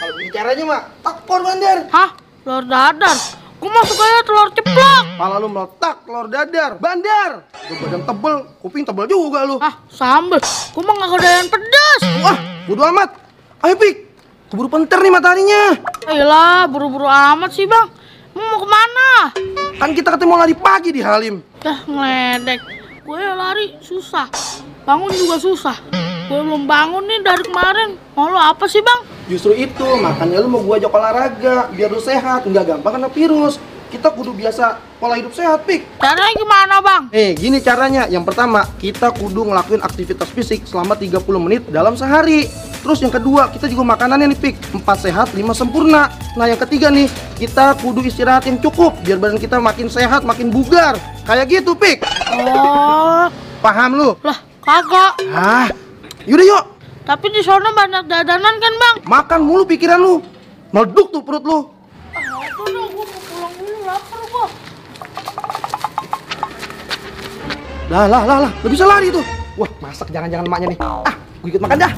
Kalau bicaranya mah takpor bandar. Hah? Telur dadar? Gue mah sukanya telur ceplok. Pala lu meletak telur dadar. Bandar. Lu badan tebel, kuping tebel juga lu. Ah, sambel. Gue mah gak kedoyan pedas. Wah, bodo amat. Ayo Pik, keburu penter nih mataharinya. Ayolah, buru-buru amat sih bang. Mau kemana? Kan kita ketemu lari pagi di Halim. Dah ngeledek. Gue lari susah. Bangun juga susah. Gue belum bangun nih dari kemarin. Mau lo apa sih bang? Justru itu, makanya lu mau gua ajak olahraga biar lu sehat, nggak gampang kena virus. Kita kudu biasa pola hidup sehat, Pik. Caranya gimana bang? Gini caranya. Yang pertama, kita kudu ngelakuin aktivitas fisik selama 30 menit dalam sehari. Terus yang kedua, kita juga makanannya nih, Pik. 4 sehat, 5 sempurna. Nah, yang ketiga nih, kita kudu istirahat yang cukup biar badan kita makin sehat, makin bugar. Kayak gitu, Pik. Oh, Paham lu? lah kagak. Ah, yaudah yuk. Tapi di sana banyak dadanan kan bang? Makan mulu pikiran lu. Meleduk tuh perut lu. Aduh, gue mau pulang dulu, lapar gue. Lah, udah bisa lari tuh. Wah, masak jangan-jangan emaknya nih. Ah, gue ikut makan dah.